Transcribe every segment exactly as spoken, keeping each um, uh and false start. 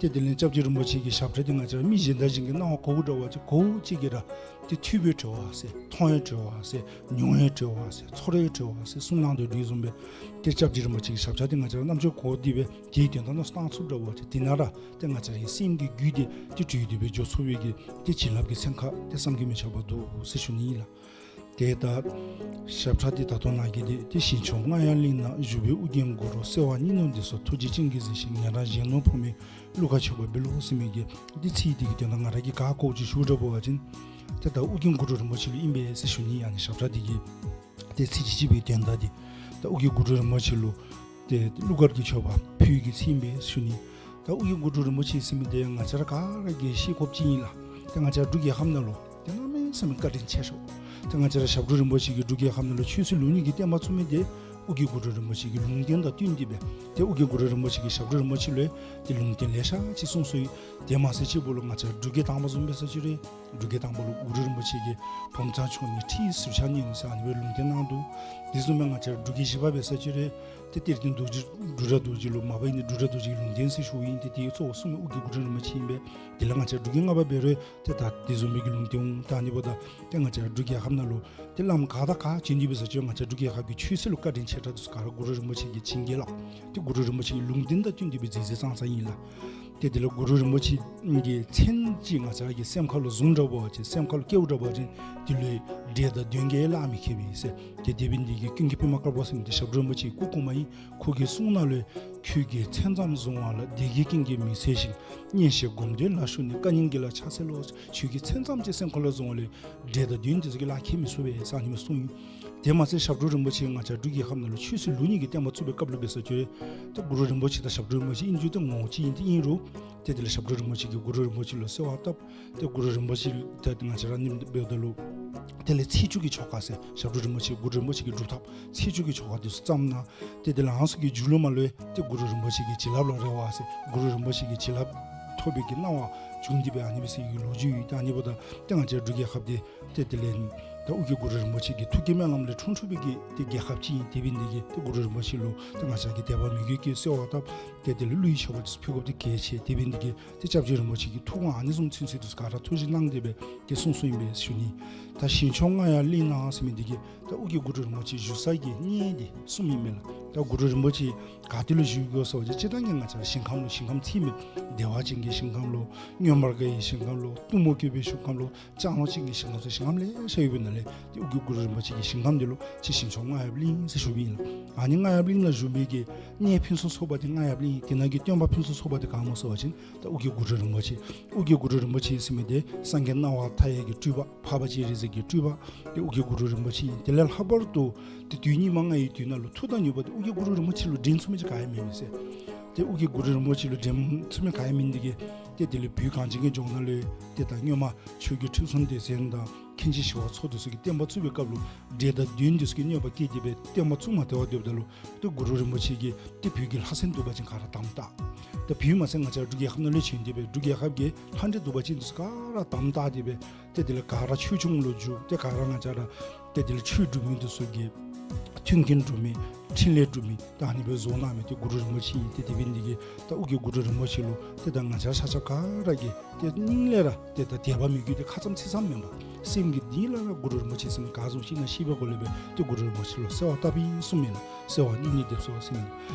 ཏེ་དེ་ལས་སྐྱབས་རྗེ་རིན་པོ་ཆེ་གི་ཞབས་ཁྲ་འདི་ང་བཅས་ར་མི་གཞན་དང་གཞན་གྱི་རྣ་བར་གོ་དགོཔ་འདྲ་བ་ཅིན་གོ་ཅིག་གིས་ར་ཏེ་ཐོས་པའི་བྲོ་བ་ཟེར་མཐོང་བའི་བྲོ་བ་ཟེར་མྱོང་བའི་བྲོ་བ་ཟེར་ཚོར་བའི་བྲོ་བ་ཟེར་གསུང་གནང་དོ་བཟུམ་སྦེ་ཏེ་སྐྱབས་རྗེ་རིན་པོ་ཆེ་གི་ཞབས་ཁྲ་འདི་ང་བཅས་ར་རྣམ་ཅོ་གོ་སྟེ་སྦེ་དེའི་དོན་དག་ནང་བཏང་ཚུགསཔ་འདྲ་བ་ཅིན་དེ་ནང་ར་ཏེ་ང་བཅས་རའི་སེམས་ཀྱི་རྒྱུད་འདི་ཏེ་དྲོད་དེ་སྦེ་འགྱོ་ཚུགས་པའི་གི་ཏེ་བྱིན་རླབས་ཀྱི་སེམས་ཁ་ཏེ་བསམ་གྱིས་མི་ཁྱབ་པ་འདུག་ཟེར་ཞུ་ནི་ཨིན་ལགས། ཏེ་ད་ཞབས་ཁྲ་འདི་ད་ལྟོ་ནཱ་གི་འདི་ཏེ་ཞིང་མཆོག་རྔ་ཡབ་གླིང་ན་བཞུགས་པའི་ཨོ་རྒྱན་གུ་རུ། གསོལ་བ་སྙིང་ནས་འདེབས་སོ་ཐུགས་རྗེ་ཅན་གྱིས་གཟིགས་ཤིག། ངན་རང་གཞན་ནོར་ཕོག་མེད་གླུ་གར་མཆོད་པ་འབུལ་ལོ་ཟེར་མི་གི་འདི་ཚིག་འདི་གི་དོན་དག་ང་ར་གིས་ག་གོ་ཅི་ཞུ་འདྲ་བ་ཅིན་ཏེ་ད་ཨོ་རྒྱན་གུ་རུ་རིན་པོ་ཆེ་ལུ་ཨིན་པས་ཟེར་ཞུ་ནི། ཨ་ནི་ཞབས་ཁྲ་འདི་གི་ཏེ་ཚིག་གཅིག་གཅིག་པའི་དོན་དག་འདི་ད་ཨོ་རྒྱན་གུ་རུ་རིན་པོ་ཆེ་ལུ་ཏེ་གླུ་གར་གྱི་མཆོད་པ་ཕུལ་གྱི་ཚིག་ཨིན་པས་ཞུ་ནི། ད་ཨོ་རྒྱན་གུ་རུ་རིན་པོ་ཆེ་ཟེར་མི་འདི་ང་བཅས་ར་ག་ར་གིས་ཤེས་དགོཔ་ཅིག་ཨིན་ལགས། ཏེ་ང་བཅས་ར་འབྲུག་རྒྱལ་ཁབ་ནང་ལུ་ཏེ་གནམ་མེད་ས་མེད་བཀའ་དྲིན་ཆེ་ཤོས། ཏེ་ང་བཅས་ར་ཞབས་དྲུང་རིན་པོ་ཆེ་གིས་འབྲུག་རྒྱལ་ཁབ་ནང་ལུ་ཆོས་སྲིད་ལུགས་གཉིས་ཀྱི་བསྟན་པ་བཙུགས་མི་འདི་ཨོ་རྒྱན་གུ་རུ་རིན་པོ་ཆེ་གི་ལུང་བསྟན་དང་བསྟུན་ཏེ་སྦེ་ཏེ་ཨོ་རྒྱན་གུ་རུ་རིན་པོ་ཆེ་གིས་ཞབས་དྲུང་རིན་པོ་ཆེ་ལུ་ཏེ་ལུང་བསྟན་ལེ་ཤ་ཅིག་གསུངས་སོ་ཡི། དེ་མ་ཚད་གཅིག་པོ་ལུ་ང་བཅས་ར་འབྲུག་རྒྱལ་དང་པ་བཟུམ་འབད་ས་ཅིག་རུང་འབྲུག་རྒྱལ་དང་པ་ལུ་གུ་རུ་རིན་པོ་ཆེ་གིས་བུམ་ཐང་ཕྱོགས་ནས་ཁྲི་ཟུར་ཆག་ཉན་ཟེར་ཨ་ནི་སྦེ་ལུང་བསྟན་གནང་འདུག། དེ་བཟུམ་སྦེ་ང་བཅས་ར་འབྲུག་རྒྱལ་བཞི་པ་འབད་ས་ཅིག་རུང་ཏེ་གཏེར་སྟོན་རྡོ་རྗེ་འབྲུག་སྒྲ་རྡོ་རྗེ་ལུ་མ་པ་ཨིན་ནི་འབྲུག་སྒྲ་རྡོ་རྗེ་གི་ལུང་བསྟན་ཟེར་ཞུཝ་ཨིན། ཏེ་དེའི་གཙོ་བོ་གསུང་མི་ཨོ་རྒྱན་གུ་རུ་རིན་པོ་ཆེ་ཨིན་པས། དེ་ལས་ང་བཅས་ར་འབྲུག་རྒྱལ་ལྔ་པ་འབད་རུང་ཏེ་ད་དེ་བཟུམ་མའི་གི་ལུང་བསྟན་འོང་། ད་ཨ་ནི་འབདཝ་ད་ཏེ་ང་བཅས་ར་འབྲུག་རྒྱལ་ཁབ་ནང་ལུ་ཏེ་བླམ་ག་དང་ག་བྱོན་ཏེ་འབད་ས་ཅིག་རུང་ང་བཅས་ར་འབྲུག་རྒྱལ་ཁབ་ཀྱི་ཆོས་སྲིད་ལུ་བཀའ་དྲིན་ཆེ་དྲགས་འདི་ཚུ་ག་ར་གུ་རུ་རིན་པོ་ཆེ་གི་བྱིན་གྱིས་བརླབས། ཏེ་གུ་རུ་རིན་པོ་ཆེ་གི་ལུང་བསྟན་དང་བསྟུན་ཏེ་སྦེ་མཛད་མཛད་ཙང་ཙང་ཨིན་ལགས། ཏེ་དེ་ལས་གུ་རུ་རིན་པོ་ཆེ་གི་མཚན་ཅིག་ང་བཅས་ར་གི་སེམས་ཁ་ལུ་བཟུང་འདྲ་བ་ཅིན་སེམས་ཁ་ལུ་སྐྱེཝ་འདྲ་བ་ཅིན་དེ་ལུ་འགྲེལ་དང་དོན་གྱིས་ལན་མི་ཁེལ་བས་ཟེར། ཏེ་དེ་འབད་ནི་འདི་གིས་ཀུན་མཁྱེན་པདྨ་དཀར་པོ་ཟེར་མི་འདི་ཞབས་དྲུང་རིན་པོ་ཆེ་གི་སྐུ་གོང་མ་ཨིན། ཁོ་གི་གསུང་ནང་ལུ་ཁྱོད་ཀྱི་མཚན་ཙམ་བཟུང་བ་ལ་བདེ་སྐྱིད་ཀུན་གྱིས་མི་ཚད་ཅིང་། སྙན་ཞིང་སྒོམ་འདོད་ལ་ཞུགས་ནས་བཀའ་ཉན་གྱི་ལ་ཕྱག་འཚལ་ལོ། ཁྱོད་ཀྱི་མཚན་ཙམ་ཅིག་སེམས་ཁ་ལུ་བཟུང་བ་ལས་འགྲེལ་དང་དོན་འདི་ཚུ་གིས་ལན་ཁེལ་མི་ཚུགས་པས་ཟེར་ཨ་ནི་སྦེ་གསུངས་ཡི། དེ་མ་ཚད་ཞབས་དྲུང་རིན་པོ་ཆེ་ང་བཅས་ར་འབྲུག་རྒྱལ་ཁབ་ནང་ལུ་ཆོས་སྲིད་ལུགས་གཉིས་ཀྱི་བསྟན་པ་བཙུགས་པའི་སྐབས་ལུ་འབད་ས་ཅིག་རུང་ཏེ་གུ་རུ་རིན་པོ་ཆེ་དང་ཞབས་དྲུང་རིན་པོ་ཆེ་ཨིན་རུང་ཏེ་གུ་རུ་རིན་པོ་ཆེ་དང་ཞབས་དྲུང་རིན་པོ་ཆེ་ཨིན་རུང་ཨིན་རུང་ཏེ་དེ་ལས་ཞབས་དྲུང་རིན་པོ་ཆེ་གིས་གུ་རུ་རིན་པོ་ཆེ་ལུ་གསོལ་བ་བཏབ། ཏེ་གུ་རུ་རིན་པོ་ཆེ་ལུ་ཏེ་ང་བཅས་ར་ཨ་ནི་འབདཝ་ད་ལུ་དེ་ལས་ཚེས་བཅུ་གི་ཆོ་ག་ཟེར་ཞབས་དྲུང་རིན་པོ་ཆེ་གུ་རུ་རིན་པོ་ཆེ་གི་སྒྲུབ་ཐབས་ཚེས་བཅུ་གི་ཆོ་ག་འདི་ཚུ་བརྩམས་གནང་། ཏེ་དེ་ལས་ཨ་ནི་ཚུ་གི་མཇུག་ལུ་མར་ལུ་ཏེ་གུ་རུ་རིན་པོ་ཆེ་གི་བྱིན་རླབས་ལུ་རེ་བ་ཟེར་གུ་རུ་རིན་པོ་ཆེ་གི་བྱིན་རླབས་ཐོབ་པའི་གི་གནང་བ་བྱུང་སྟེ་སྦེ་ཨ་ནི་སྦེ་ཟེར་གི་ལོ་རྒྱུས་ཡོད། ད་ཨ་ནི་འབདཝ་ད་ཏེ་ང་བཅས་ར་འབྲུག་རྒྱལ་ཁབ་འདི་ཏེ་དེ་ལས་ད་ཨོ་རྒྱན་གུ་རུ་རིན་པོ་ཆེ་གི་ཐུགས་ཀྱི་སྨོན་ལམ་ལས་འཁྲུངས་འཁྲུངས་པའི་གི་ཏེ་རྒྱལ་ཁབ་ཅིག་ཨིན། དེ་འབད་ནི་འདི་གིས་ཏེ་གུ་རུ་རིན་པོ་ཆེ་ལུ་ཏེ་ང་བཅས་ཀྱིས་དད་པ་མོས་གུས་ཀྱི་གསོལ་བ་བཏབ། ཏེ་དེ་ལས་གླུ་ཡི་མཆོད་པ་འདི་ཚུ་ཕུལ་དགོཔ་འདི་གལ་ཆེ། དེ་འབད་ནི་འདི་གིས་ཏེ་སྐྱབས་རྗེ་རིན་པོ་ཆེ་གི་ཐུགས་དགོངས་ཨ་ནི་བཟུམ་ཚུན་ཚོད་འདི་ཚུ་ག་ར་ཐུགས་བཞེད་གནང་སྟེ་སྦེ་ཏེ་གསུངས་གསུངསམ་ཨིན་པས་ཞུ་ནི། ད་ཞིང་མཆོག་རྔ་ཡབ་གླིང་ན་ཟེར་མི་འདི་གིས་ད་ཨོ་རྒྱན་གུ་རུ་རིན་པོ་ཆེ་བཞུགས་ས་གི་གནས་འདི་གསུངསམ་ཨིན་མས་ལགས། ད་གུ་རུ་རིན་པོ་ཆེ་ག་ཏེ་ལུ་བཞུགས་ཡོད་ཟེར་བ་ཅིན་སྤྱིར་བཏང་གི་ང་བཅས་ར་ཞིང་ཁམས་ལུ་ཞིང་ཁམས་ཚད་མེད་བདེ་བ་ཅན་གྱི་ཞིང་ཁམས་ལུ་མངོན་པར་དགའ་བའི་ཞིང་ཁམས་ལུ་སྟོན་མོ་བཀོད་པའི་ཞིང་ཁམས་ལུ་ལྕང་ལོ་ཅན་གྱི་ཞིང་ཁམས་ཟེར་ཞིང་ཁམས་ལེ་ཤ་ཡོད་པའི་ནང་ལས་ཏེ་ཨོ་རྒྱན་གུ་རུ་རིན་པོ་ཆེ་གི་ཞིང་ཁམས་འདི་ལུ་ཏེ་ཞིང་མཆོག་རྔ་ཡབ་གླིང་ཟེར་ཞུཝ་ཨིན་ལགས། ཨ་ནི་རྔ་ཡབ་གླིང་ལུ་བཞུགས་མི་གི་གནས་ཕུན་སུམ་ཚོགས་པ་འདི་རྔ་ཡབ་གླིང་ཨིན། དེ་ནང་གི་སྟོན་པ་ཕུན་སུམ་ཚོགས་པ་འདི་ག་སྨོ་ཟེར་བ་ཅིན་ད་ཨོ་རྒྱན་གུ་རུ་རིན་པོ་ཆེ། ཨོ་རྒྱན་གུ་རུ་རིན་པོ་ཆེ་ཟེར་མི་འདི་སངས་རྒྱས་སྣང་བ་མཐའ་ཡས་ཀྱི་སྤྲུལ་པ་འཕགས་པ་སྤྱན་རས་གཟིགས་ཀྱི་སྤྲུལ་པ་ཏེ་ཨོ་རྒྱན་གུ་རུ་རིན་པོ་ཆེ་ཨིན། དེ་ལས་ལྷག་པར་དུ་ཏེ་དུས་སྙིགས་མ་ལྔ་ཡི་དུས་ནང་ལུ་ཐུགས་དང་ནུས་པ་འདི་ཨོ་རྒྱན་གུ་རུ་རིན་པོ་ཆེ་ལུ་འགྲན་ཚུགས་མི་ཅིག་ག་ཡང་མེད་མི་ཟེར། ཏེ་ཨོ་རྒྱན་གུ་རུ་རིན་པོ་ཆེ་ལུ་འགྲན་ཚུགས་མི་ག་ཡང་མེད་ནི་འདི་གིས་ཏེ་དེ་ལས་བོད་གངས་ཅན་གྱི་ལྗོངས་ནང་ལུ་ཏེ་ད་སྔོན་མ་ཆོས་རྒྱལ་ཁྲི་སྲོང་ལྡེ་བཙན་དང་མཁན་ཆེན་ཞི་བ་འཚོ་འདི་ཚུ་གིས་བསྟན་པ་བཙུགས་པའི་སྐབས་ལུ་འགྲན་ཟླ་དོན་འདི་ཚུ་གིས་གནོད་པ་བསྐྱལ་ཏེ་སྦེ་བསྟན་པ་བཙུགས་མ་སྟེར་བར་སྡོདཔ་ད་ལུ་ཏེ་གུ་རུ་རིན་པོ་ཆེ་གིས་ཏེ་བོད་ཀྱི་ལྷ་སྲིན་གདུག་པ་ཅན་ག་ར་དམ་བཏགས། ཏེ་བོད་མ་ཚད་ང་བཅས་ར་འབྲུག་རྒྱལ་ཁབ་ནང་ལུ་བྱོན་ཏེ་སྦེ་འབྲུག་རྒྱལ་ཁབ་ཀྱི་ལྷ་འདྲེ་གདུག་པ་ཅན་འདི་ཚུ་ག་ར་དམ་བཏགས་ཏེ་སྦེ་ཏེ་དེ་ལས་ག་ར་ཆོས་སྐྱོང་ལུ་འཇུག། ཏེ་ག་ར་ང་བཅས་ར་ཏེ་དེ་ལས་ཆོས་སྒྲུབ་མི་འདི་ཚུ་གི་མཐུན་རྐྱེན་སྒྲུབ་མི་འཕྲིན་ལས་སྒྲུབ་མི་ད་ཨ་ནི་སྦེ་བཟོ་གནང་མི་འདི་གུ་རུ་རིན་པོ་ཆེ་ཨིན། ཏེ་དེ་འབད་ནི་འདི་གིས་ད་ཨོ་རྒྱན་གུ་རུ་རིན་པོ་ཆེ་ལུ་ཏེ་ད་ང་བཅས་ར་ཆ་ཁྱབ་ག་ར་གིས་ཏེ་སྙིང་ལས་ར་ཏེ་ད་དད་པ་མོས་གུས་འདི་ཁ་ཙམ་ཚིག་ཙམ་མེན་པར་སེམས་ཀྱི་གཏིང་ལས་ར་གུ་རུ་རིན་པོ་ཆེ་ཟེར་མི་ག་བཟུམ་ཅིག་ཨིན་ན་ཤེས་པའི་སྒོ་ལས་སྦེ་ཏེ་གུ་རུ་རིན་པོ་ཆེ་ལུ་གསོལ་བ་བཏབ་ཨིན་གསུངསམ་ཨིན་ལགས། གསོལ་བ་སྙིང་ནས་འདེབས་སོ་ཟེར་མི་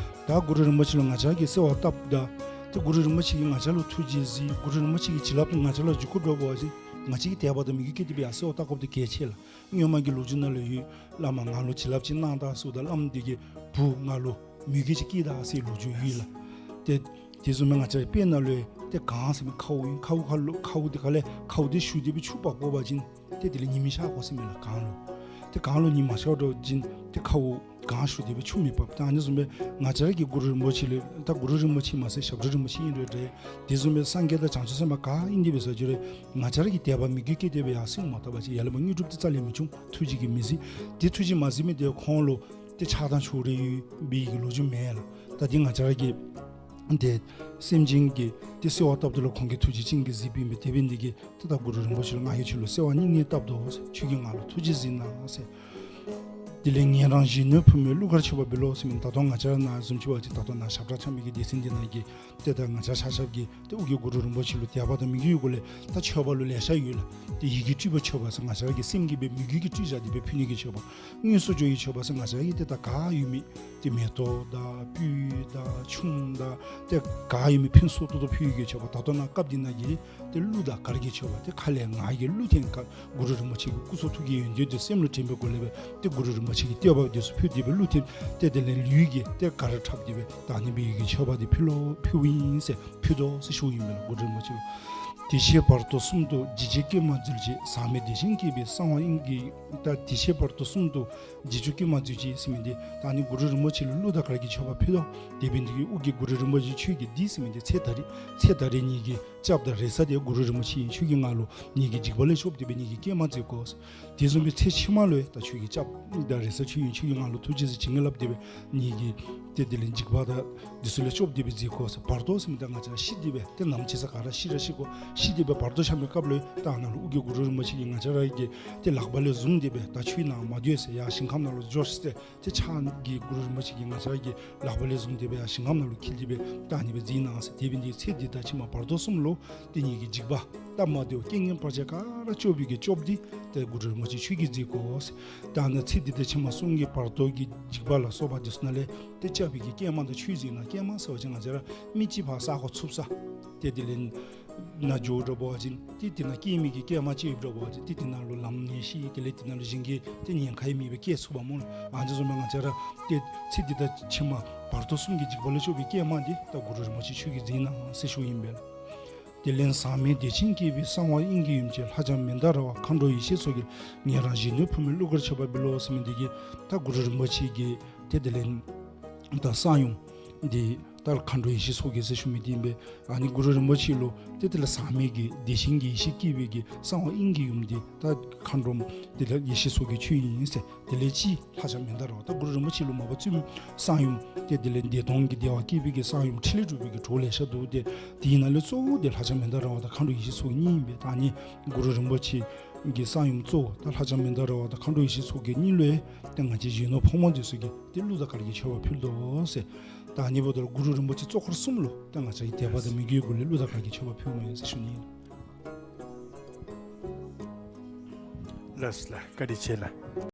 ད་གུ་རུ་རིན་པོ་ཆེ་ལུ་ང་བཅས་ཀྱིས་གསོལ་བ་བཏབ་ད་ཏེ་གུ་རུ་རིན་པོ་ཆེ་གིས་ང་བཅས་ལུ་ཐུགས་རྗེས་གཟིགས། གུ་རུ་རིན་པོ་ཆེ་གི་བྱིན་རླབས་འདི་ང་བཅས་ལུ་འཇུག་དགོཔ་འདྲཝ་ཅིན་ང་བཅས་ཀྱིས་དད་པ་དང་མོས་གུས་བསྐྱེད་དེ་སྦེ་ཡར་གསོལ་བ་བཏབ་དགོཔ་འདི་གལ་ཆེ་ལགས། སྔོན་མ་གི་ལོ་རྒྱུས་ནང་ལུ་ཡོད། བླ་མ་ང་ལུ་བྱིན་རླབས་ཅིག་གནང་ད་ཟེརཝ་ད་བླམ་འདི་གིས་བུ་ང་ལུ་མོས་གུས་ཅིག་བསྐྱེད་ད་ཟེར་ལོ་རྒྱུས་ཡོད་ལགས། ཏེ་དེ་བཟུམ་སྦེ་ང་བཅས་ར་དཔེ་ནང་ལུ་ཡང་ཏེ་གངས་ཟེར་མི་ཁཝ་ཨིན། ཁཝ་ཁ་ལུ་ཁཝ་འདི་ཁ་ལས་ཁཝ་འདི་ཞུ་སྟེ་སྦེ་ཆུ་འབག་འབག་པ་ཅིན་ཏེ་དེ་ལས་ཉིམ་ཤར་དགོ་ཟེར་མས་ལགས་གངས་ལུ། ཏེ་གངས་ལུ་ཉིམ་མ་ཤར་འགྱོ་བ་ཅིན་ཏེ་ཁཝ་གངས་ཞུ་སྟེ་སྦེ་ཆུ་མི་འབག། ད་ཨ་ནི་བཟུམ་སྦེ་ང་བཅས་ར་གི་གུ་རུ་རིན་པོ་ཆེ་ལུ་ད་གུ་རུ་རིན་པོ་ཆེ་མ་ཚད་ཞབས་དྲུང་རིན་པོ་ཆེ་ཨིན་རུང་འདྲ། དེ་བཟུམ་སྦེ་སངས་རྒྱས་དང་བྱང་ཆུབ་སེམས་དཔའ་ག་ཨིན་ཏེ་འབད་ས་ཅིག་རུང་ང་བཅས་ར་གིས་དད་པ་མོས་གུས་བསྐྱེད་དེ་སྦེ་ཡར་གསོལཝ་མ་བཏབ་པ་ཅིན་ཡར་ལས་མར་དངོས་གྲུབ་འདི་རྩ་ལས་མི་འབྱུང་། ཐུགས་རྗེ་གིས་མི་གཟིགས། དེ་ཐུགས་རྗེ་མ་གཟིགས་མི་འདི་ཁོང་ལུ་ཏེ་ཆགས་སྡང་ཕྱོགས་རིས་ཡོད་པའི་གི་ལོ་རྒྱུས་མེན་ལགས། ད་འདི་ང་བཅས་ར་གིས་ཏེ་སེམས་ཅན་གྱི་ཏེ་གསོལ་བ་བཏབ་ད་ལུ་ཁོང་གིས་ཐུགས་རྗེ་ཅན་གྱིས་གཟིགས་པའི་མི་དེ་འབད་ནི་འདི་གིས་ཏེ་ད་གུ་རུ་རིན་པོ་ཆེ་ལུ་ང་གིས་ཁྱོད་ལུ་གསོལ་བ་སྙིང་ནས་བཏབ་དོ། ཁྱོད་ཀྱིས་ང་ལུ་ཐུགས་རྗེས་གཟིགས་གནང་ཟེར། དེ་ལས་ངེད་རང་གཞོན་ནུ་ཕུ་མི་གླུ་གར་མཆོད་པ་འབུལ་ལོ་ཟེར་མི་ད་ལྟོ་ང་བཅས་ར་ནཱ་བཟུམ་ཅིག་འབད་བ་ཅིན་ད་ལྟོ་ནཱ་ཞབས་ཁྲ་འཆང་མི་གི་སྡེ་ཚན་འདི་ནང་གི་ཏེ་ད་ང་བཅས་ཆ་ཁྱབ་ཀྱིས་ཏེ་ཨོ་རྒྱན་གུ་རུ་རིན་པོ་ཆེ་ལུ་དད་པ་དང་མོས་གུས་ཡོད་དགོ་ལས། ད་མཆོད་པ་ལུ་ལེ་ཤ་ཡོད་ལགས། ཏེ་ཡིད་ཀྱི་སྤྲུལ་པའི་མཆོད་པ་ཟེར་ང་བཅས་ར་གི་སེམས་ཀྱི་སྦེ་མོས་གུས་ཀྱི་སྤྲུལ་བཞག་སྟེ་སྦེ་ཕུལ་ནི་གི་མཆོད་པ། དངོས་སུ་འབྱོར་བའི་མཆོད་པ་ཟེར་ང་བཅས་ར་གི་ཏེ་ད་ག་ཡོད་མི་ཏེ་མེ་ཏོག་དང་སྤོས་དང་ཆུམ་དང་ཏེ་ག་ཡོད་མི་ཕུན་སུམ་ཚོགས་ཏོག་ཏོ་ཕུལ་ནི་གི་མཆོད་པ། ད་ལྟོ་ནཱ་སྐབས་འདི་ནང་གི་ཏེ་གླུ་དང་གར་གྱི་མཆོད་པ། ཏེ་ཁ་ལས་ངག་གི་གླུ་འཐེན་ག་གུ་རུ་རིན་པོ་ཆེ་གི་སྐུ་གསུང་ཐུགས་ཀྱི་ཡོན་ཏན་དེ་སེམས་ལུ་དྲན་པའི་སྒོ་ལས་སྦེ་ཏེ་གུ་རུ་རིན་པོ་ཆེ་གི་བསྟོད་པ་འདི་ཚུ་ཕུལ་ཏེ་སྦེ་གླུ་འཐེན་ཏེ་དེ་ལས་ལུས་ཀྱིས་ཏེ་གར་འཁྲབ་སྟེ་སྦེ་ད་ཨ་ནི་སྦེ་ཡི་གི་མཆོད་པ་འདི་ཕུལ་ལོ་ཕུལཝ་ཨིན་ཟེར་ཕུལ་དོ་ཟེར་ཞུཝ་ཨིན་པས་ལགས། གུ་རུ་རིན་པོ་ཆེ་ལུ། དེ་བཞིན་བར་དོ་གསུམ་དུ་འཇིགས་བྱེད་སྐྱོན་མ་འཛོལ་ཅིག། ཟག་མེད་བདེ་ཆེན་སྐྱེད་པའི་གསང་བ་དབྱིངས་ཀྱི་ཡུམ། ད་དེ་བཞིན་བར་དོ་གསུམ་དུ་འཇིགས་བྱེད་སྐྱོན་མ་འཛོལ་ཅིག་ཟེར་མི་འདི་ད་ཨ་ནི་གུ་རུ་རིན་པོ་ཆེ་ལུ་གླུ་དང་གར་གྱི་མཆོད་པ་ཕུལ་དོ། དེ་འབད་ནི་དེ་གིས་ཨོ་རྒྱན་གུ་རུ་རིན་པོ་ཆེ་ཁྱོད་ཀྱིས་འདི་ཟེར་མི་འདི་ཚེ་ད་རེས་ཚེ་ད་རེས་ངེ་གི་སྐྱབས་དང་རེ་ས་འདི་གུ་རུ་རིན་པོ་ཆེ་ཨིན། ཁྱོད་ཀྱིས་ང་ལུ་ངེ་གི་འཇིགས་པ་ལས་སྐྱོབ་སྟེ་སྦེ་ངེ་གི་སྐྱོན་མ་འཛོལ་དགོ་ཟེར། དེ་བཟུམ་སྦེ་ཚེ་ཕྱི་མ་ལུ་ཡང་ད་ཁྱོད་ཀྱིས་སྐྱབས་དང་རེ་ས་ཁྱོད་ཨིན། ཁྱོད་ཀྱིས་ང་ལུ་ཐུགས་རྗེས་སུ་བྱིན་གྱིས་བརླབས་ཏེ་སྦེ་ངེ་གི་ཏེ་དེ་ལས་འཇིགས་པ་དང་འདི་ཚུ་ལས་སྐྱོབ་སྟེ་སྦེ་མཛད་དགོ་ཟེར། བར་དོ་ཟེར་མི་ད་ང་བཅས་ར་ཤི་སྟེ་སྦེ་ཏེ་ནམ་ཅིག་ས་ག་ར་ཤི་ར་ཤི་དགོ། ཤི་སྟེ་སྦེ་བར་དོ་འཁྱམས་པའི་སྐབས་ལུ་ད་ནཱ་ལུ་ཨོ་རྒྱན་གུ་རུ་རིན་པོ་ཆེ་གིས་ང་བཅས་ར་གི་ཏེ་ལག་པ་ལས་བཟུང་སྟེ་སྦེ་ད་ཁྱོད་ནཱ་མ་སྡོད་ཟེར། ཡར་ཞིང་ཁམས་ནང་ལུ་འགྱོ་ཤིག་ཟེར། ཏེ་ཕྱག་གིས་གུ་རུ་རིན་པོ་ཆེ་གིས་ང་བཅས་ར་གི་ལག་པ་ལས་བཟུང་སྟེ་སྦེ་ཡར་ཞིང་ཁམས་ནང་ལུ་འཁྱིད་དེ་སྦེ་ད་ཨ་ནི་སྦེ་མཛད་གནང་ཟེར། དེ་འབད་ནི་དེ་གིས་ཚེ་འདི་དང་ཕྱི་མ་བར་དོ་གསུམ་ལུ་ཏེ་ངེ་གི་འཇིགས་པ་སྟབས་མ་བདེཝ་རྐྱེན་ངན་བར་ཆད་ག་ར་སྐྱོབ་པའི་གི་སྐྱོབ་འདི་ཏེ་གུ་རུ་རིན་པོ་ཆེ་ཁྱོད་ཀྱིས་མཛད་དགོ་ཟེར། ད་ཨ་ནི་ཚེ་འདི་དང་ཕྱི་མ་གསུམ་གྱི་བར་དོ་གི་འཇིགས་པ་ལ་སོགས་པ་འདི་ཚུ་ནང་ལས་ཏེ་སྐྱོབ་པའི་གི་སྐྱེལ་མ་དེ་ཁྱོད་མཛད་གནང་། སྐྱེལ་མ་ཟེར་བ་ཅིན་ང་བཅས་ར་མི་གཅིག་ཕར་ས་གོ་ཚུགས་ས་ཏེ་དེ་ལས་ནཱ་འགྱོ་འགྱོ་བ་ཅིན་ཏེ་དེ་ནང་སྐྱེལ་མི་གི་སྐྱེལ་མ་ཅིག་འགྱོ་འགྱོ་བ་ཅིན་ཏེ་དེ་ནང་ལུ་ལམ་ནད་ཤི་དེ་ལས་དེ་ནང་ལུ་གཞན་གྱི་ཏེ་ཉེན་ཁ་ཡང་མེད་པར་སྐྱེལ་ཚུགས་པས་སྨོ་ལགས། ཨ་ནི་བཟུམ་སྦེ་ང་བཅས་ར་ཏེ་ཚེ་འདི་དང་ཕྱི་མ་བར་དོ་གསུམ་གྱི་འཇིགས་པ་ལས་སྐྱོབ་པའི་སྐྱེལ་མ་འདི་ད་གུ་རུ་རིན་པོ་ཆེ་ཁྱོད་ཀྱིས་མཛད་གནང་ཟེར་ཞུཝ་ཨིན་པས་ལགས། དེ་ལས་ཟག་མེད་བདེ་ཆེན་སྐྱེད་པའི་གསང་བ་དབྱིངས་ཀྱི་ཡུམ་གྱི། ལྷ་ལྕམ་མནྡ་ར་བ་མཁའ་འགྲོ་ཡེ་ཤེས་མཚོ་རྒྱལ། ངེད་རང་གཞོན་ནུ་ཕུ་མི་གླུ་གར་མཆོད་པ་འབུལ་ལོ་ཟེར་མི་འདི་གིས་ད་གུ་རུ་རིན་པོ་ཆེ་གི་ཏེ་དེ་ལས་ད་གསང་ཡུམ་འདི་ད་མཁའ་འགྲོ་ཡེ་ཤེས་མཚོ་རྒྱལ་ཟེར་ཞུ་མི་འདི་ཨིན་པས། ཨ་ནི་གུ་རུ་རིན་པོ་ཆེ་ལུ་ཏེ་དེ་ལས་ཟག་མེད་ཀྱི་བདེ་ཆེན་གྱི་ཡེ་ཤེས་སྐྱེད་པའི་གི་གསང་བ་དབྱིངས་ཀྱི་ཡུམ་འདི་ད་མཁའ་འགྲོ་དེ་ལས་ཡེ་ཤེས་མཚོ་རྒྱལ་ཁྱོད་ཨིན་ཟེར། དེ་ལས་ཅིག་ལྷ་ལྕམ་མནྡ་ར་བ་ད་གུ་རུ་རིན་པོ་ཆེ་ལུ་མ་པ་བཙུན་གསང་ཡུམ་ཏེ་དེ་ལས་བདེ་སྟོང་གི་བདེ་བ་སྐྱེད་པའི་གི་གསང་ཡུམ་ཕྲིན་ལས་སྒྲུབ་པའི་གི་གྲོགས་ལེ་ཤ་འདུག། ཏེ་དེའི་ནང་ལས་གཙོ་བོ་དེ་ལྷ་ལྕམ་མནྡ་ར་བ་དང་མཁའ་འགྲོ་ཡེ་ཤེས་མཚོ་རྒྱལ་གཉིས་ཨིན་པས། ད་ཨ་ནི་གུ་རུ་རིན་པོ་ཆེ་གི་གསང་ཡུམ་གཙོ་བོ་ད་ལྷ་ལྕམ་མནྡ་ར་བ་དང་མཁའ་འགྲོ་ཡེ་ཤེས་མཚོ་རྒྱལ་གཉིས་ལུ་ཏེ་ང་བཅས་གཞོན་ནུ་ཕོ་མོ་འདི་ཚུ་གིས་ཏེ་གླུ་དང་གར་གྱི་མཆོད་པ་ཕུལ་དོ་ཟེར། ད་ཨ་ནི་འབདཝ་ད་གུ་རུ་རིན་པོ་ཆེ་གཙོ་འཁོར་གསུམ་ལུ་ཏེ་ང་བཅས་ཀྱིས་དད་པ་དང་མོས་གུས་སྒོ་ལས་གླུ་དང་གར་གྱི་མཆོད་པ་ཕུལཝ་ཨིན་ཟེར་ཞུ་ནི་ཨིན། ལགས་ལགས། བཀའ་དྲིན་ཆེ་ལགས།